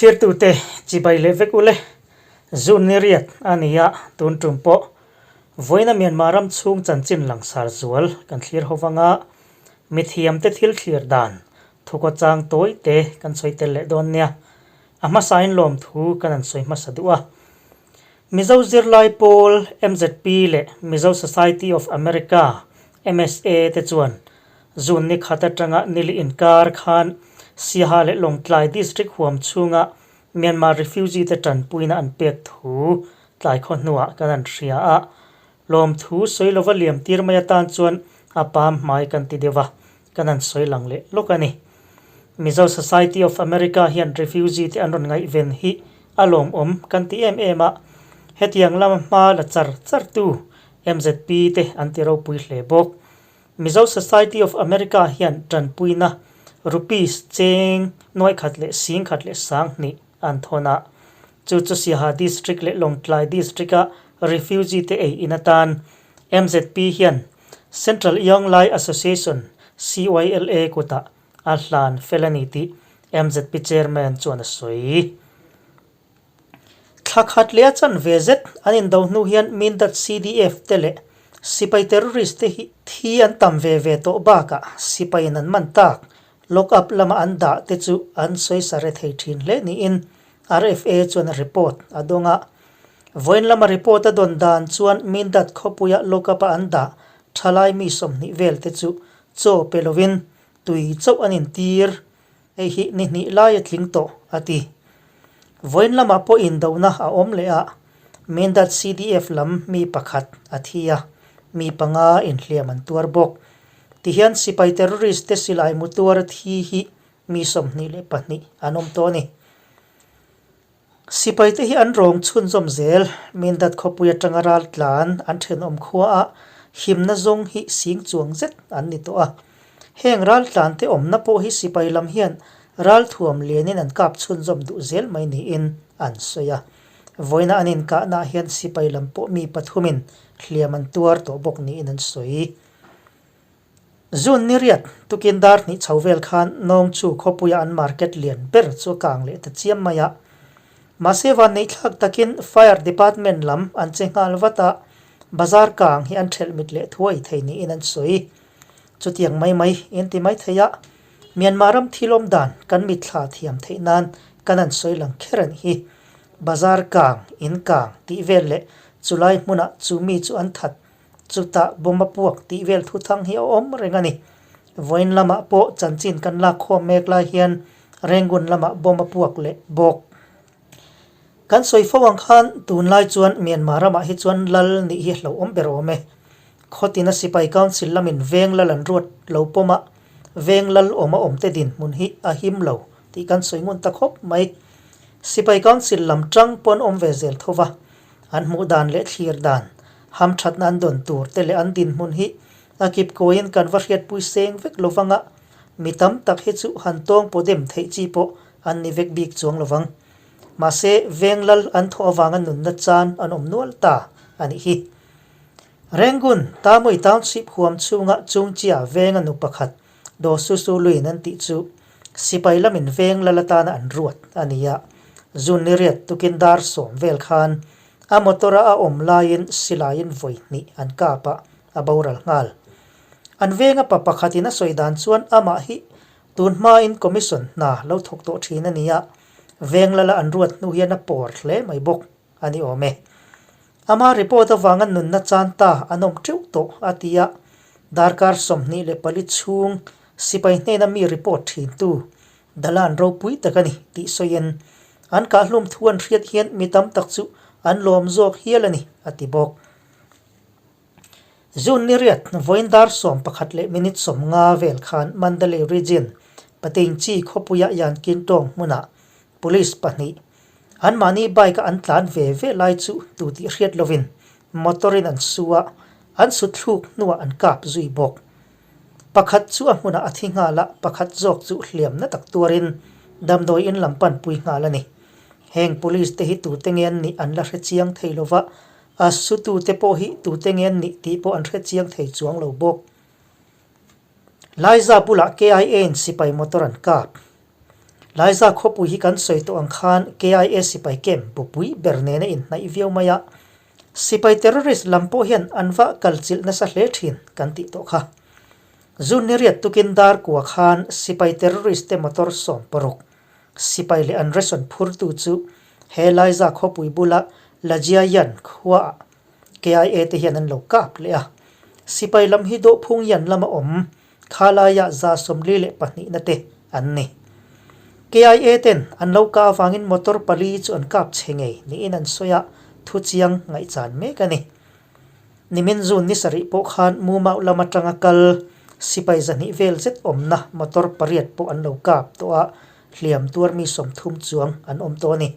Thlirtute chibai leh vek ule, June ni riat a ni a, tun tum pawh vawiina Myanmar ram chhung chanchin langsar zual kan thlir ho vang a, mithiamte thil thlir dan thukaw chang tawi te kan sawi tel leh dawn nia. A hmasain lawmthu kan han sawi hmasa duh a. Mizo zirlai pawl MZP leh Mizo Society of America, MSA, te chuan June ni khat atanga nili inkar khan Siaha leh Lawngtlai District huam chhunga Myanmar refugee te tanpuina an pek thu tlai khaw hnuah kan han hria a. Lawmthu sawi lova liam tir mai atan chuan a pam hmai kan ti deuh a, kan han sawi lang leh lawk a ni. Mizo Society of America hian refugee te an rawn ngaihven hi a lawmawm kan ti em em a, hetiang lama hma la char char tu MZP te an ti ropui hle bawk. Mizo Society of America hian tanpuina rupees cheng nuaih khat leh sing khat leh sang hnih an thawn a. Chu chu Siaha District leh Lawngtlai District-a refugee te ei in atan MZP hian Central Young Lai Association, CYLA, kutah a hlan fel a ni tih MZP Chairman chuan a sawi. Thla khat leh a chan ve zet an indo hnu hian Mindat CDF te leh sipai terrorist te hi thi an tam ve ve tawh bakah sipaiin an man tak lock up lama an dah te chu an sawi sa re thei thin hle niin RFA chuan report a dawng a. Vawiin lama report a dawn dan chuan Mindat khawpuia lock up a an dah thalai mi 20 vel te chu chaw pe lovin tui chauh an intir. Hei hi ni hnih lai a tling tawh, a ti. Vawiin lamah pawh indohna a awm leh a, Mindat CDF lam mi pakhat a thi a, mi panga inhliam an tuar bawk. Tihian sipai terrorist te silai mu tuar a thi hi mi 22 an awm tawh a ni. Sipai te hi an rawng chhunzawm zel, Mindat khawpui atanga ral tlan an thenawm khua a himna zawng hi sing chuang zet an ni tawh a. Heng ral tlan te awmna pawh hi sipai lam hian ral thuam lianin an kap chhunzawm duh zel mai niin an sawi a. Vawiina an inkahnaah hian sipai lam pawh mi pathumin hliam an tuar tawh bawk niin an sawi. June ni riat, tukin dar hnih chho vel khan Nawng chu khawpuia an market lian ber chu a kang leh ta chiam mai a. Mahse vanneih thlak takin Fire Department lam an che nghal vat a, bazar kang hi an thelh mit leh thuai thei niin an sawi. Chutiang mai mai in ti mai thei a, Myanmar ram thil awm dan kan mitthla thiam theih nan kan han sawi lang kher a nih hi. Bazar kang, in kang tih vel leh chulai hmunah chu mi chu an that Chutah bomb a puak tih vel thuthang hi a awm reng a ni. Vawiin lamah pawh chanchin kan lak khawm mek lai hian Rangoon lamah bomb a puak leh bawk. Kan sawi fo ang khan tunlai chuan Myanmar ramah hi chuan lal nih hi hlauhawm ber awm e. Khawtina sipai council lamin veng lal an ruat lo pawm a, veng lal awm a awmte dinhmun hi a him lo tih kan sawi ngun ta khawp mai. Sipai council lam tang pawh an awm ve zel tho va, An hmuh dan leh thlir dan, hamthatna an dawn tur te leh an dinhmun hi a kip kawiin kan va hriatpui seng vek lo vang a, mi tam tak hi chu han tawng pawh dem theih chi pawh an ni vek bik chuang lo vang. Mahse, veng lal an thawh avanga nunna chan an awm nual ta a nih hi. Rangoon, Tamui Township huam chhunga Chungchia venga nu pakhat Daw Su Su Luin an tih chu sipai lamin veng lal atana an ruat a ni a. June ni riat tukin dar sawm vel khan a motor-a a awm laiin silaiin vawi hnih an kap a, a boral nghal. An venga pa pakhatin a sawi dan chuan amah hi tun hmain commission hna lo thawk tawh thin a ni a, veng lala an ruat hnu hian a pawr hle mai bawk a ni awm e. Ama report avanga nunna chan ta an awm teuh tawh a ti a, darkar 24 chhung sipai hnena mi report thintu Dalan ropui tak a ni tih sawiin an kahhlum thu an hriat hian mi tam tak chu an lawm zawk hial a ni a ti bawk. June ni riat vawiin dar 11 leh minute 50 vel khan Mandalay Region Patingchi khawpuia Yankin tawng hmunah Police pahnih anmahni bike a an tlan ve ve lai chu tu tih hriat lovin motor in an su a, an su thluk hnuah an kap zui bawk. Pakhat chu a hmunah a thi nghal a, pakhat zawk chu hliamna tak tuarin damdawi in lam panpui nghal a ni. Heng police te hi tute nge an nih an la hre chiang thei lova, a sutute pawh hi tute nge an nih tih pawh an hre chiang thei chuang lo bawk. Laiza bulah KIA in sipai motor an kap. Laiza khawpui hi kan sawi tawh ang khan KIA sipai camp bupui ber nena inhnaih viau mai a. Sipai terrorist lam pawh hian an va kal chilh nasa hle thin kan tih tawh kha. June ni riat tukin dar kua khan sipai terrorist te motor 16 sipai leh an ration phurtu chu he Laiza khawpui bula Lajiayan khuaah KIA te hian an lo kap leh a. Sipai lam hi dawhphung yan lama awm Khalaiah 42 na te an ni. KIA ten an lo kah avangin motor pali chu an kap chhe ngei niin an sawi a, thu chiang ngaihchan mek a ni. Nimin June ni sarih pawh khan Mumau lam atanga kal sipai 200 vel zet awmna motor pariat pawh an lo kap tawh a, hliam tuar mi 30 chuang an awm tawh a ni.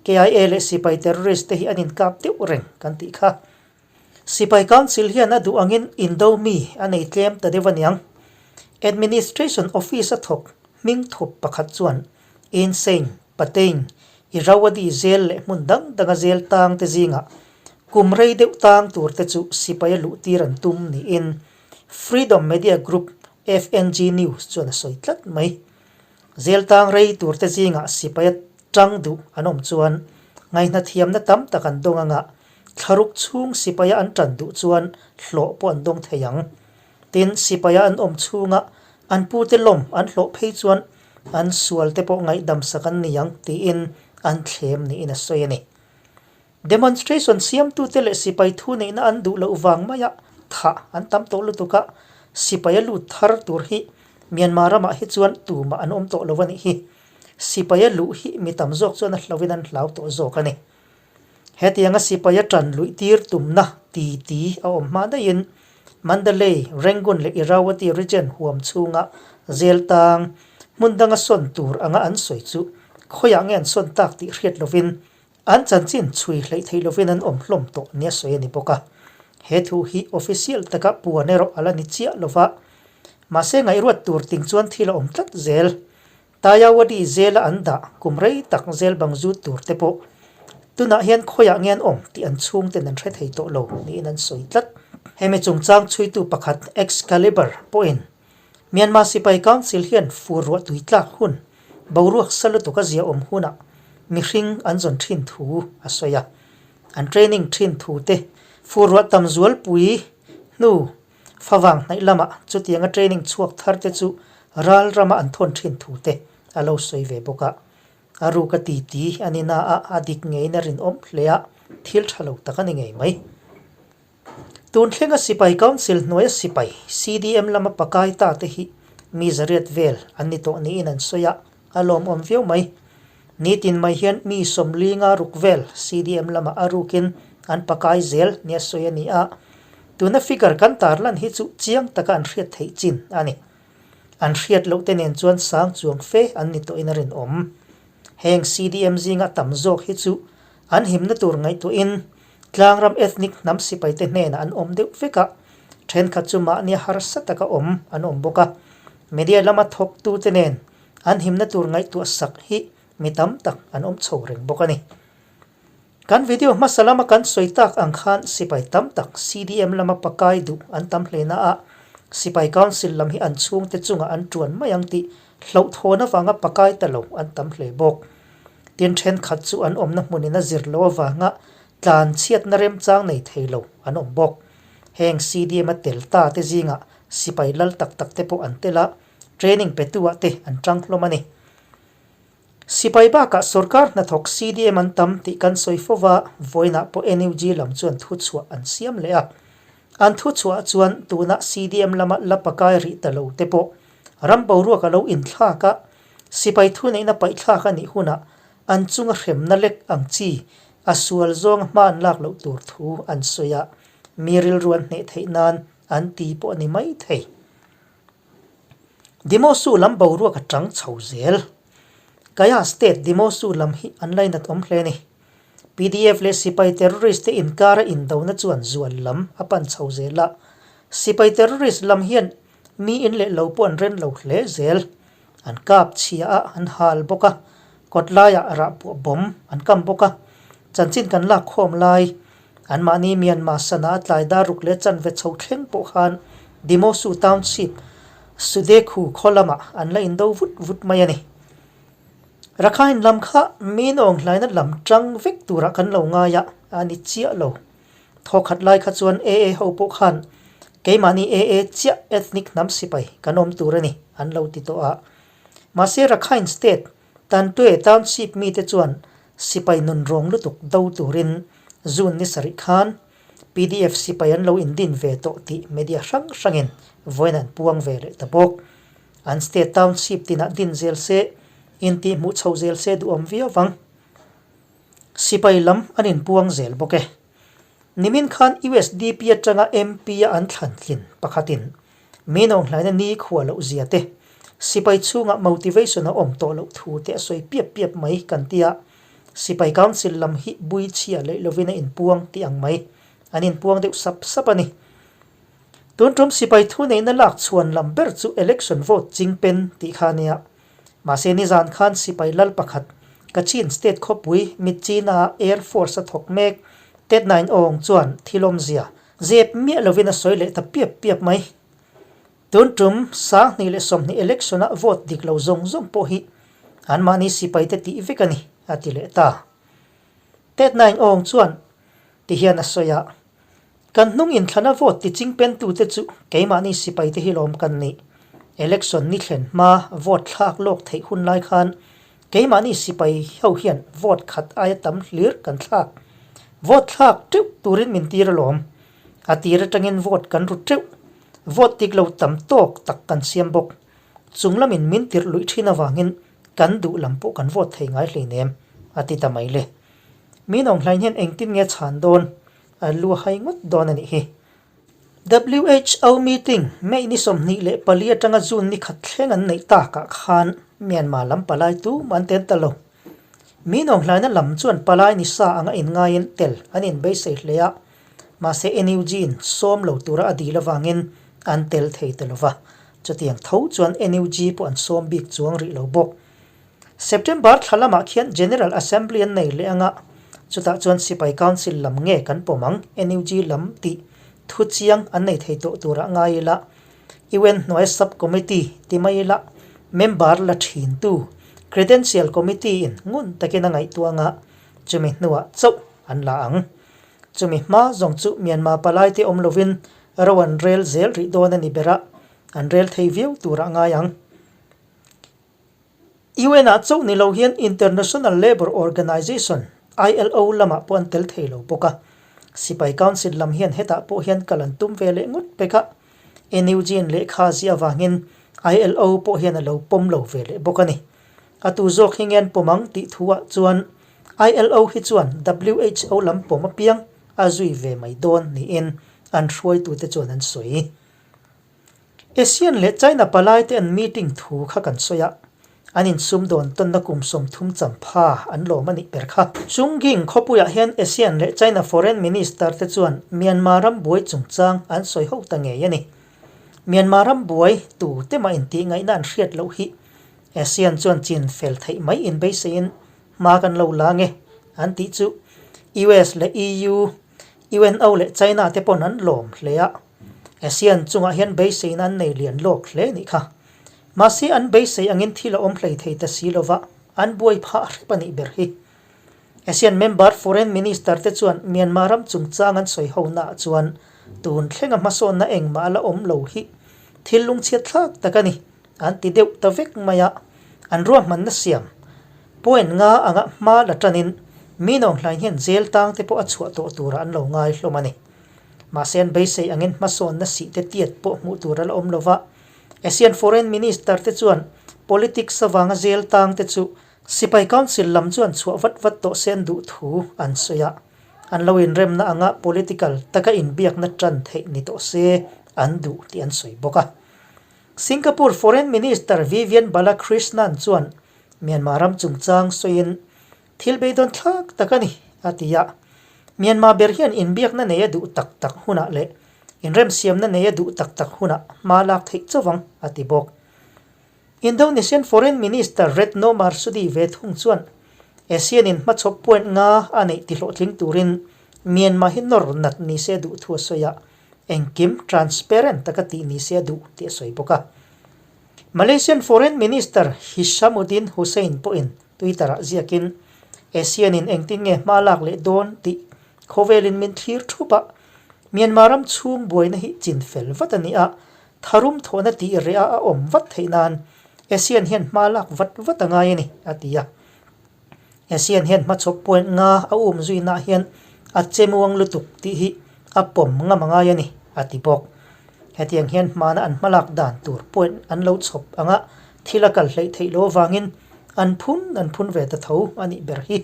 KIA leh sipai terrorist te hi an inkap deuh reng kan tih kha. Sipai Council hian a duh angin indo mi a nei tlem ta deuh aniang. Administration Office a thawk hming thup pakhat chuan Insein, Patein, Irrawaddy zel leh hmun dang danga zel tang te zingah kum rei deuh tang tur te chu sipai a luh tir an tum niin Freedom Media Group, FNG News, chuan a sawi tlat mai. Zel tang rei tur te zingah sipai a tang duh an awm chuan ngaihna thiamna tam tak an dawng anga Thlaruk chhung sipaia an tan duh chuan hlawh pawh an dawng thei ang. Tin, sipaia an awm chhunga an pute lawm an hlawh phei chuan an sualte pawh ngaihdam sak an ni ang tiin an thlem niin a sawi a ni. Demonstration siamtute leh sipai thu neihna an duh loh vang maia thah an tam tawh lutuk a, sipaia lut thar tur hi Myanmar ramah hi chuan tumah an awm tawh lo a nih hi. Sipaia luh hi mi tam zawk chuan a hlauhin an hlau tawh zawk a ni. Hetianga sipai a tan luih tir tumna ti ti a awm hma daihin Mandalay, Rangoon leh Irrawaddy region huam chhunga zel tang hmun danga sawn tur anga an sawi chu khawiah nge an sawn tak tih hriat lovin an chanchin chhui hleih theih lovin an awm hlawm tawh nia sawi a ni bawk a. He thu hi official taka puan erawh a la ni chiah lova, mahse ngaihruat tur ting chuan thil a awm tlat zel. Tayawadi zela an dah kum rei tak zel bang zut tur te pawh tunah hian khawiah nge an awm tih an chhungten an hre thei tawh lo niin an sawi tlat. Hemi chungchang chhuitu pakhat Excalibur pawhin Myanmar Sipai Council hian fur ruah tui tlak hun boruak sa lutuk a zia awm hunah mihring an zawn thin thu a sawi a. An training thin thu te fur ruah tam zualpui hnu Favang hnaih lamah chutianga training chhuak thar te chu ral rama an thawn thin thu te a lo sawi ve bawk a. A ruk a ti ti a ni na a, a dik ngeiin a rinawm hle a, thil tha lo tak a ni ngei mai. Tun thlenga Sipai Council hnuaia sipai CDM lama pakai ta te hi mi zariat vel an ni tawh niin an sawi a, a lawmawm viau mai. Nitin mai hian mi 50 ruk vel CDM lamah a rukin an pakai zel nia sawi a ni a, tuna figure kan tarlan hi chu chiang taka an hriat theih chin a ni. An hriat loh te nen chuan sang chuang fe an ni tawhin a rinawm. Heng CDM zinga tam zawk hi chu an himna tur ngaihtuahin tlangram ethnic hnam sipai te hnenah an awm deuh vek a, thenkhat chu mahnia harsa taka awm an awm bawk a. Media lama thawktute nen An himna tur ngaihtuah sak hi mi tam tak an awm chho reng bawk a ni. Kan video hmasa lama kan sawi tak ang khan sipai tam tak CDM lama pakai duh an tam hle na a, Sipai Council lam hi an chhungte chungah an tuan mai ang tih hlauhthawn avanga pakai ta lo an tam hle bawk. Tin thenkhat chu an awmna hmunin a zir loh avanga tlan chhiatna remchang nei thei lo an awm bawk. Heng CDM a tel ta te zingah sipai lal tak tak te pawh an tel a, Training petu-ah te an tang hlawm a ni. Sipai bakah sorkar hnathawk CDM an tam tih kan sawi fo va, vawiinah pawh NUG lam chuan thuchhuah an siam leh a. An thuchhuah chuan tuna CDM lama la pakai rih ta lo te pawh ram boruak a lo inthlak a, sipai thuneihna paihthlak a nih hunah an chunga hremna lek ang chi a sual zawnga hma an lak loh tur thu an sawi a, mi rilru an hneh theih nan an ti pawh a ni mai thei. Dimosu lam boruak a tang chho zel. Kaya State Dimosu lam hi an lainat awm hle a ni. PDF leh sipai terrorist te inkara indona chuan zual lam a pan chho zel a. Sipai terrorist lam hian mi in leh lo pawh an ren lo hle zel. An kap chhia a, an hal bawk a, kawt laiah rah puah bawm an kam bawk a. Chanchin kan lak khawm lai, anmahni Myanmar sana a tlai dar ruk leh chanve chho thleng pawh khan Dimosu Township Sudekhu khaw lamah an la indo vut vut mai a ni. Rakhine lam kha min awng hlaina lam tang vek turah kan lo ngai a, a ni chiah lo. Thawkhat lai kha chuan AA ho pawh khan keimahni AA chiah ethnic hnam sipai kan awm tur a ni an lo ti tawh a. Mahse Rakhine state Tantwe township mite chuan sipai nun rawng lutuk do turin June ni sarih khan pdf sipai an lo indin ve tawh tih media hrang hrangin vawiin an puang ve leh ta bawk. An state township tinah din zel se, intihhmuh chho zel se duhawm viau vang. Sipai lam an inpuang zel bawk e. Nimin khan usdp atanga MP a an thlan tlin pakhatin min awnghlaina ni khua loh zia te, sipai chhungah motivation a awm tawh loh thu te a sawi piap piap mai kan ti a, sipai council lam hi bui chhia leh lovin a inpuang tih ang mai an inpuang deuh sap sap a ni. Tun tum sipai thuneihna lak chhuan lam ber chu election vote chingpen tih kha a nia. Mahse nizan khan sipai lal pakhat Kachin state khawpui Myitkyina Air Force a thawk mek Tet Naing Aung chuan thil awmzia zep miah lovin a sawi leh ta piap piap mai. Tun tum 2020 election ah vote dik lo zawng zawng pawh hi anmahni sipai te tih vek a ni a ti leh ta. Tet Naing Aung chuan tihian a sawi a. Kan hnung inthlana vote ti chingpentute chu keimahni sipaite hi lawm kan ni. Election ni thlen hma vote thlak lawk theih hun lai khan keimahni sipai ho hian vote khat aia tam hlir kan thlak. Vote thlak teuh turin min tir alawm. A tir atangin vote kan ru teuh. Vote tik lo tam tawk tak kan siam bawk. Chung lamin min tirh luih thin avangin kan duh lam pawh kan vote thei ngai hleinem, a ti ta mai le. Min awm hlain hian engtin nge chhan dawn? A lu hai ngawt dawn a nih hi. WHO meeting May ni 24 atanga June ni khat thleng an neih takah khan Myanmar lam palai tum an tel ta lo. Min awm hlaina lam chuan palai ni sa anga inngaiin tel an inbeisei hle a, mahse NUG in sawm lo tura a dil avangin an tel thei ta lo va. Chutiang tho chuan NUG pawh an sawm bik chuang rih lo bawk. September thla lamah khian General Assembly an nei leh anga, chutah chuan Sipai Council lam nge kan pawm ang, NUG lam tih thu chiang an nei thei tawh turah ngai ila, UN hnuaia Sub-Committee ti mai ila, member la thintu Credential Committee in ngun takin a ngaihtuah anga, chumi hnuah chauh an la ang. Chumi hma zawng chu Myanmar palaite awm lovin ro an rel zel rih dawn a ni ber a, an rel thei viau turah ngai ang. UN ah chauh ni lo hian International Labour Organization, ILO, lamah pawh an tel thei lo bawk a. Sipai Council lam hian hetah pawh hian kal an tum ve leh ngawt pek a. NUG in lehkha ziah avangin ILO pawh hian a lo pawm lo ve leh bawk a ni. A tu zawk hi nge an pawm ang tih thu ah chuan ILO hi chuan WHO lam pawm apiang a zui ve mai dawn niin an hruaitute chuan an sawi. ASEAN leh China palai te an meeting thu kha kan sawi a, an insum dawn tawnna kum 30 champha an lawm a nih ber kha. Chungking khawpuiah hian ASEAN leh China Foreign Minister te chuan Myanmar ram buai chungchang an sawi ho ta ngei a ni. Myanmar ram buai tu te mah intih ngaihna an hriat loh hi ASEAN chuan chin fel theih mai inbeiseiin hma kan lo la nge an tih chu US leh EU, UNO leh China te pawn an lawm hle a. ASEAN chungah hian beiseina an nei lian lawk hle nih kha. Mahse an beisei angin thil a awm hlei thei ta si lova, an buai phah hrep a nih ber hi. ASEAN member Foreign Minister te chuan Myanmar ram chungchang an sawi ho naah chuan tun thlenga hmasawnna engmah a la awm lo hi thil lungchhiat thlak tak a ni an ti deuh ta vek mai a, an ruahmanna siam point nga anga hma la tanin mi nawnghlain hian jail tang te pawh a chhuah tawh turah an lo ngai hlawm a ni. Mahse an beisei angin hmasawnna sih te tiat pawh hmuh tur a la awm lova, ASEAN Foreign Minister te chuan politics avanga jail tang te chu Sipai Council lam chuan chhuah vat vat tawh se an duh thu an sawi a, an lo inremna anga political taka inbiakna tan theih ni tawh se an duh tih an sawi bawk a. Singapore Foreign Minister Vivian Balakrishnan chuan Myanmar ram chungchang sawiin Thil beidawn thlak tak a ni, a ti a. Myanmar ber hian inbiakna nei a duh tak tak hunah leh inremsiamna nei a duh tak tak hunah hma lak theih chauh ang, a ti bawk. Indonesian Foreign Minister Retno Marsudi ve thung chuan ASEAN in hmachhawp point nga a neih tihlawhtling turin Myanmar hi nawr nat ni se duh thu a sawi a, engkim transparent taka tih ni se a duh tih a sawi bawk a. Malaysian Foreign Minister Hishammuddin Hussein pawhin. Twitter-ah ziakin, ASEAN-in engtin nge hma lak leh dawn tih khawvelin min thlir thup a, Myanmar ram chhung buaina hi chin fel vat a ni a, tharum thawhna tih reh a a awm vat theih nan ASEAN hian hma lak vat vat a ngai a ni, a ti a. ASEAN hian hmachhawp point nga a um zuinaah hian a che muang lutuk tih hi a pawm ngam a ngai a ni, a ti bawk. Hetiang hian hmana an hmalak dan tur point an lo chhawp anga thil a kal hleih theih loh avangin an phun an phun ve ta tho a nih ber hi.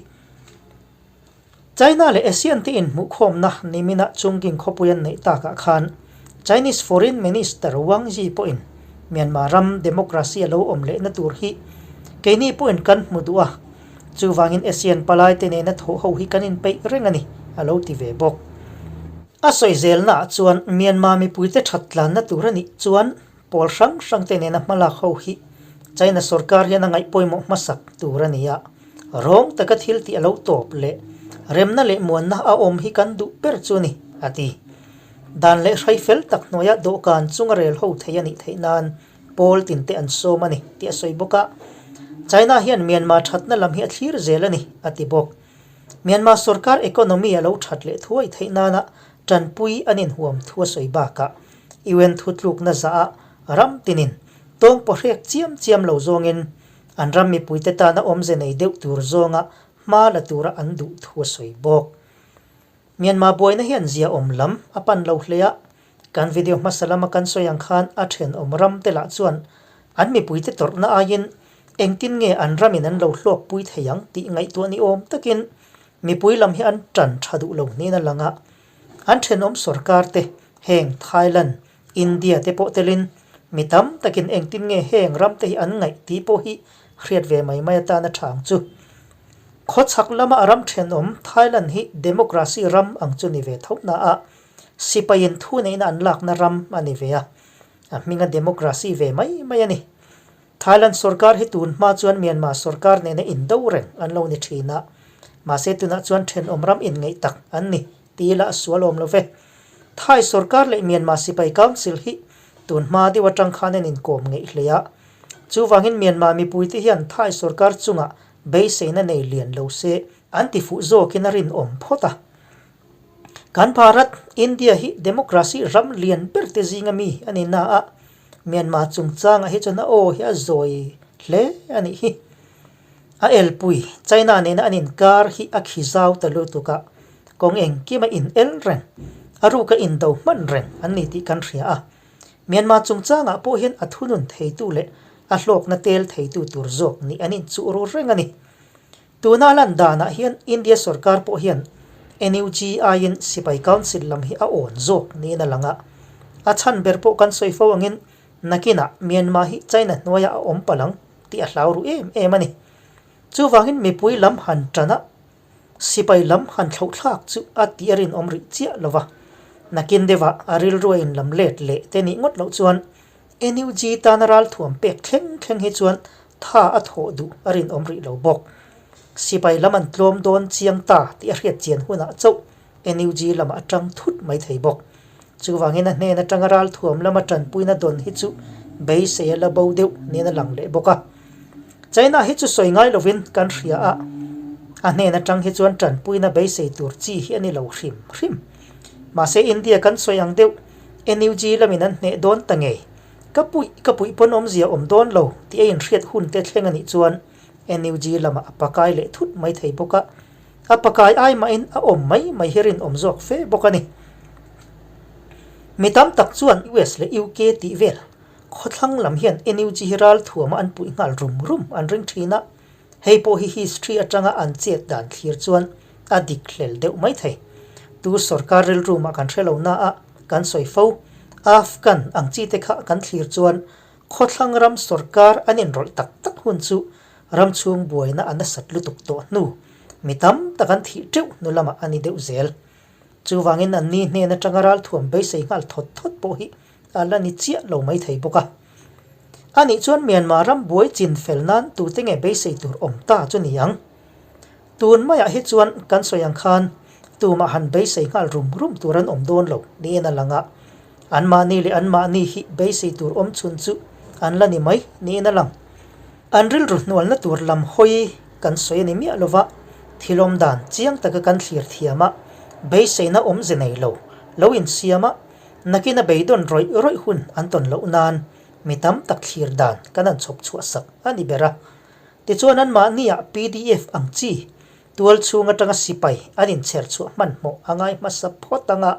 China leh ASEAN te inhmuhkhawmna niminah Chungking khawpui an neih takah khan Chinese Foreign Minister Wang Yi pawhin Myanmar ram democracy a lo awm lehna tur hi keini pawhin kan hmu duh a, chuvangin ASEAN palai te nena thawh ho hi kan inpeih reng a ni, a lo ti ve bawk. A sawi zelnaah chuan Myanmar mipuite that tlanna tur a nih chuan pawl hrang hrang te nena hmalak ho hi China sorkar hian a ngaih pawimawh hmasak tur a ni a. Rawng taka thil tih a lo tawp leh remna leh muanna a awm hi kan duh ber chu a ni, a ti. Dan leh hrai fel tak hnuaia dawhkan chunga rel ho thei a nih theih nan pawl tin te an sawm a ni tih a sawi bawk a. China hian Myanmar thatna lam hi a thlir zel a ni, a ti bawk. Myanmar sorkar economy a lo that leh thuai theih nana tanpui an inhuam thu a sawi bakah UN thutlukna zah a ram tinin tawng pawhrek chiam chiam lo zawngin An ram mipuite tana awmze nei deuh tur zawnga hma la tura an duh thu a sawi bawk. Myanmar buaina hian zia awm lam a pan lo hle a, kan video hmasa lama kan sawi ang khan a thenawm ram te lah chuan an mipuite tawrhna aiin engtin nge an ramin an lo hlawkpui thei ang tih ngaihtuah ni awm takin mipui lam hi an tan tha duh lo niin a lang a. An thenawm sorkar te heng Thailand, India te pawh telin mi tam takin engtin nge heng ram te hi an ngaih tih pawh hi hriat ve mai mai atana tha ang chu. Khawchhak lama a ram thenawm Thailand hi democracy ram ang chu ni ve tho na a, sipaiin thu neihna an lakna ram a ni ve a, a hminga democracy ve mai mai a ni. Thailand sorkar hi tun hma chuan Myanmar sorkar nena indo reng an lo ni thin a, mahse tunah chuan thenawm ram inngeih tak an ni ti ila a sual awm lo ve. Thai sorkar leh Myanmar sipai council hi tun hma deuh atang khan an inkawm ngeih hle a, chuvangin Myanmar mipuite hian Thai sorkar chungah beiseina nei lian lo se an ti fuh zawkin a rinawm phawt a. Kan Bharat, India, hi democracy ram lian ber te zinga mi a ni na a, Myanmar chungchangah hi chuan a aw hi a zawi hle a nih hi. A elpui, China nena an inkar hi a khi zau ta lutuk a, kawng engkim a in el reng, a ruka indo hman reng an ni tih kan hria a. Myanmar chungchangah pawh hian a thunun theitu leh a hlawkna tel theitu tur zawk nih an inchuh ru reng a ni. Tuna lan danah hian India sorkar pawh hian NUG aiin Sipai Council lam hi a awn zawk niin a lang a. A chhan ber pawh kan sawi fo angin nakinah Myanmar hi China hnuaiah a awm palh ang tih a hlau ru em em a ni. Chuvangin mipui lam han tan a, sipai lam han thlauhthlak chu a tih a rinawm rih chiah lo va. Nakin deuhah a rilru a inlam let leh te nih ngawt loh chuan NUG tana ralthuam pek thleng thleng hi chuan tha a thawh duh a rinawm rih lo bawk. Sipai lam an tlawm dawn chiang ta tih a hriat chian hunah chauh NUG lamah a tang thut mai thei bawk. Chuvangin a hnen atanga ralthuam lama tanpuina dawn hi chu beisei a la bo deuh niin a lang leh bawk a. China hi chu sawi ngai lovin kan hria a, a hnen atang hi chuan tanpuina beisei tur chi hi a ni lo hrim hrim. Mahse India kan sawi ang deuh NUG lamin an hneh dawn ta ngei. Ka puih ka puih pawn awmzia awm dawn lo tih a inhriat hun te thleng a nih chuan NUG lamah a pakai leh thut mai thei bawk a. A pakai ai mahin a awm mai mai hi rinawm zawk fe bawk a ni. Mi tam tak chuan US leh UK tih vel khawthlang lam hian NUG hi ral thuama an puih nghal rum rum an ring thin a. Hei pawh hi history atanga an chet dan thlir chuan a dik hlel deuh mai thei. Tu sorkar rilru mah kan hre lo na a, kan sawi fo. Afghan ang chi te kha kan thlir chuan khawthlang ram sorkar an inrawlh tak tak hun chu ram chhung buaina a nasat lutuk tawh hnu mi tam tak an thih teuh hnu lamah a ni deuh zel. Chuvangin an ni hnen atanga ralthuam beisei nghal thawt thawt pawh hi a la ni chiah lo mai thei bawk a. A nih chuan Myanmar ram buai chin fel nan tute nge beisei tur awm ta chu ni ang? Tun maiah hi chuan kan sawi ang khan tumah han beisei nghal rum rum tur an awm dawn lo niin a lang a. Anmahni leh anmahni hi beisei tur awm chhun chu an la ni mai niin a lang. An rilru hnualna tur lam hawi. kan sawi a ni miah lova, thil awm dan chiang taka kan thlir thiam a, beiseina awmze nei lo, lo insiam a, nakina beidawn rawih rawih hun an tawn loh nan mi tam tak thlir dan kan han chhawp chhuah sak a ni ber a. Tichuan anmahniah pdf ang chi tual chhung atanga sipai an inchher chhuah hmanhmawh a ngai hmasa phawt ang a,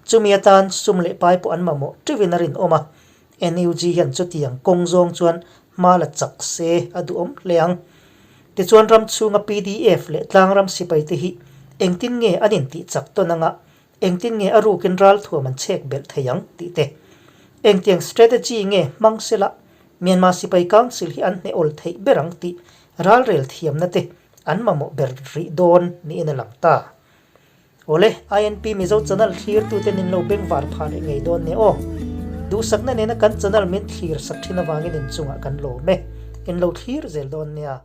chumi atan sum leh pai pawh an mamawh teuhin a rinawm a, NUG hian chutiang kawng zawng chuan hma la chak se a duhawm hle ang. Tichuan ram chhunga pdf leh tlangram sipai te hi engtin nge an intih chak tawn anga engtin nge a rukin ralthuam an chhek belh thei ang tih te. Engtiang strategy nge hmang sela Myanmar Sipai Council hi an hne awl theih ber ang tih ralrel thiamna te an mamawh ber rih dawn niin a lang ta. Awle, INP Mizo channel thlirtute nin lo bengvar phah leh ngei dawn nia aw. Duhsakna nena kan channel min thlir sak thin avangin inchungah kan lawm e. In lo thlir zel dawn nia.